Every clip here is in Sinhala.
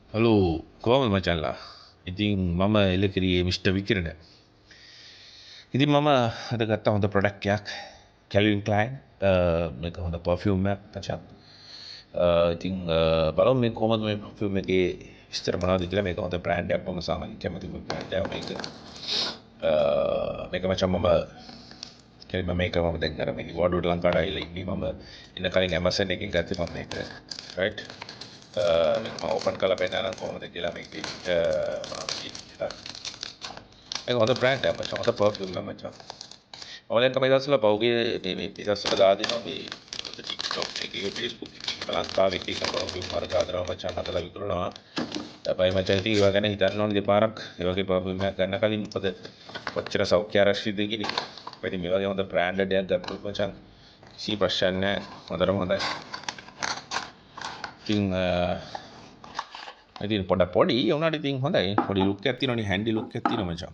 හලෝ, කොහොමද මචංලා? ඉතින් මම එලකිරියේ මිස්ටර් විකිරණ. ඉතින් මම අද ගත්ත හොඳ ප්‍රොඩක්ට් එකක් කැල්වින් ක්ලයින්. මේක හොඳ පර්ෆියුම් එකක් මචං. ඉතින් බලමු මේ කොහොමද මේ පර්ෆියුම් එකේ විස්තර මොනවද කියලා. මේක හොඳ බ්‍රෑන්ඩ් එකක්. මම සාමාන්‍යයෙන් කැමති බ්‍රෑන්ඩ් එකක් මේක. මේක මචං මම කියන්නේ මේක මම දැන් අර මේ නිවාඩුවට ලංකාවට ආවිල්ලා ඉන්නේ. මම එන්න කලින් Amazon එකෙන් ගත්තේ මම මේක. රයිට්, මේක මම ඕපන් කරලා පෙන්නන්නම් කොහොමද කියලා මේකේ මොනවද කියලා. මේක හොඳ බ්‍රෑන්ඩ් එකක් මචං, හොඳ පර්ෆියුම් එකක් මචං. මම දැන් තමයි දවස්වල පහුගිය මේ මේ දවස්වල දාදිනවා මේ TikTok එකේ, Facebook එකේ, ලංකාවේ එක එක පර්ෆියුම් වර්ග හදනවා මචං, හදලා විකුණනවා. හැබැයි මචං, ඉතින් ඒවා ගැන හිතන්න ඕනේ දෙපාරක් ඒ වගේ පර්ෆියුම් එකක් ගන්න කලින්, මොකද කොච්චර සෞඛ්‍ය ආරක්ෂිතද කියලා. ඉතින් මේ වගේ හොඳ බ්‍රෑන්ඩඩ් එකක් ගත්තොත් මචං කිසි ප්‍රශ්නයක් නැහැ. හොඳටම හොඳයි. ඉතින් ඉතින් පොඩ පොඩි ඒ වුණාට ඉතින් හොඳයි. පොඩි ලුක් එකක් තියෙනවනේ, හැන්ඩි ලුක් එකක් තියෙනවා මචං.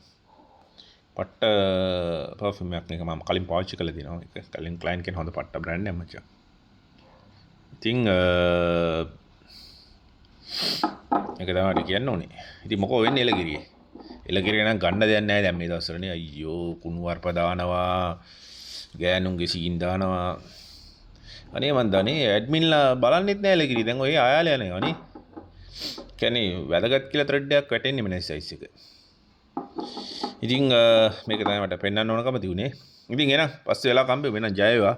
පට්ට පර්ෆියුම් එකක් මේක. මම කලින් පාවිච්චි කරලා තියෙනවා මේක. කැල්වින් ක්ලයින් කියන හොඳ පට්ට බ්‍රෑන්ඩ් එකක් මචං. ඉතින් ඒක තමයි මට කියන්න ඕනේ. ඉතින් මොකෝ වෙන්නේ එලකිරියේ? එලකිරිය නම් ගන්න දෙයක් නැහැ දැන් මේ දවස්වල නේ. අයියෝ, කුණු වර්ප දානවා, ගෑනුන්ගේ සීන් දානවා. අනේ මන් දන්නේ ඇඩ්මින්ලා බලන්නෙත් නෑ එලකිරි. දැන් ඔය අයාලා යනවා නේ. කියන්නේ වැදගත් කියලා ත්‍රෙඩ් එකක් වැටෙන්නෙම නෑ සයිස් එක. ඉතින් මේක තමයි මට පෙන්වන්න ඕනකම තිබුණේ. ඉතින් එහෙනම් පස්සේ වෙලාවක හම්බෙමු. එහෙනම් ජය වේවා.